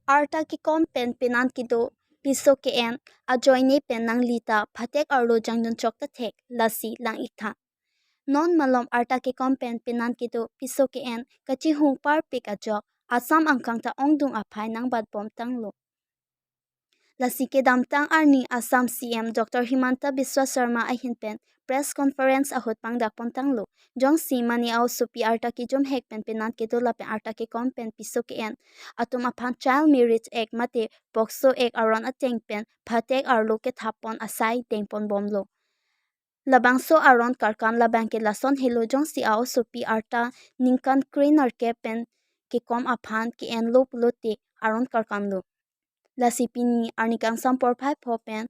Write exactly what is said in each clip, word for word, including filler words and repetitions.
Arta kekom pen penan kedo piso ke-en ajoine pen nangli ta phatek arlo jangdun chok ta thek, lasi lang-ik tha. Non malom arta kekom pen penan kedo piso ke-en kachihung parpik ajok Assam angkang ta ongdung aphai nangbatbom tanglo. Lasi kedamtang arni Assam C M Doctor Himanta Biswa Sarma ahin pen press conference ahut pangdakpon tanglo. Jongsi mane a-osopi arta kejumhek pen penan kedo lapen arta kekom pen piso ke-en atum aphan Child Marriage Act mate POCSO Act aron ateng pen phatek arlo kethapon asai dengponbomlo. Labangso aron karkam labang ke lason helo, jongsi a-osopi arta ningkan krenerkep pen kekom aphan ke-enlo pulote aron karkam lo. Lasi pini arni kangsam porphai pho pen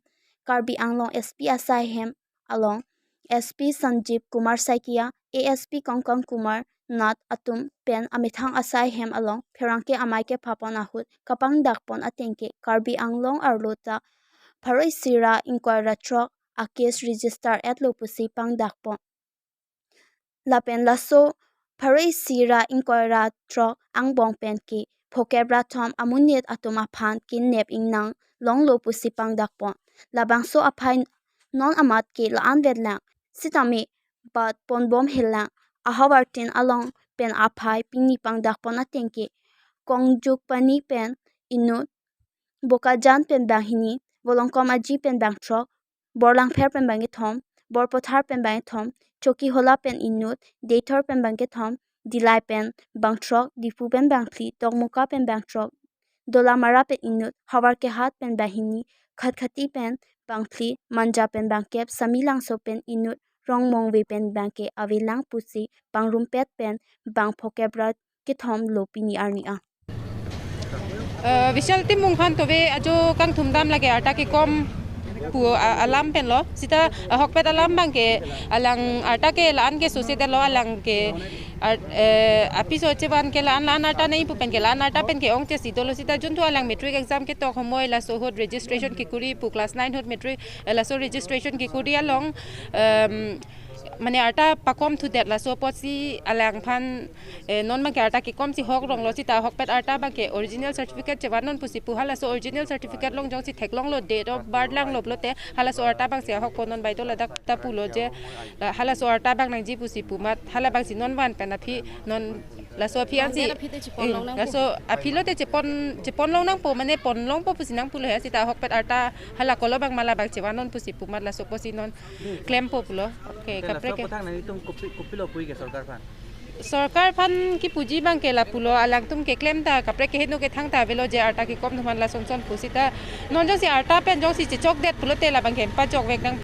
Karbi Anglong S P asai hem along S P Sanjeev Kumar Saikia, A S P Konkon Kumar Nath atum pen amethang asai hem along pherangke amei kephapon ahut kapangdakpon ateng ke Karbi Anglong arlo ta pharo isi ra ingkoi ra throk a-case register etlo pusi pangdakpon. Lapen laso pharo isi ra ingkoi ra throk angbong pen ke phokep ra thom amonit atum aphan kidnap ingnang longlo pusi pangdakpon. Labangso aphai non amat ke la-an vetlang, sitame batponbom helang. Ahavar tin along pen aphai pini pangdakpon ateng ke Kongjukpani pen inut, Bokajan pen banghini, Volongkom Aji pen bangthrok, Borlangpher pen bangkethom, Borpothar pen bangkethom, Chokihola pen inut, Deithor pen bangkethom, Dillai pen bangthrok, Diphu pen bangphli, Dokmoka pen bangthrok, Dolamara pen inut, Howraghat pen banghini, Khatkhati pen bangphli, Manja pen bangkep, Samelangso pen inut, Rongmongve pen bangke avelang pusi pangrumpet pen bang phokep ra kethom lo pini arni a. Eh, Vishal Timung aphan tove ajo kangthum dam lake arta kekom pu a-, alam pen lo. Sita ahokpet alam bangke alang arta ke la-an ke sose det lo, alang ke ar-, eh, apiso chevan ke la-an la-an arta nangji pu pen ke la-an arta pen ke ong chesi dolo, sita junthu alang matric exam ketok homoi laso ahut registration kekuri pu, class nine ahut matric, eh, laso registration kekuri along, em, mane arta pakom thudet, laso apotsi alangphan, eh, non bangke arta kekom si hok ronglo, sita ahokpet arta bangke original certificate chevan non pusi pu, halaso original certificate along jongsi theklonglo, date of birth langlo pulote halaso arta bangsi ahokpo, non baito ladak ta pulo je, la, halaso arta bang nangji pusi pu amat, hala bangsi non van pen aphi non laso aphi ansi, Aphi te chepon eh, long nangpo. Laso aphi lote chepon, chepon long nangpo, mane pon longpo pusi nangpulo he, sita ahokpet arta hala kolo bang ma labang chevan non pusi pu amat laso apotsi non klempo pulo. Okay, Te kaprek laso ke. Aphuthak nanglitum kopi, kopilo puji ke sorkar aphan? Sorkar aphan kepuji bangke lapulo, alangtum keklem ta kaprek kehingno kethang ta avelo je arta kekom atum aphan lason son pu, sita non jongsi arta pen jongsi chechokdet pulote labang ke pachokvek nang.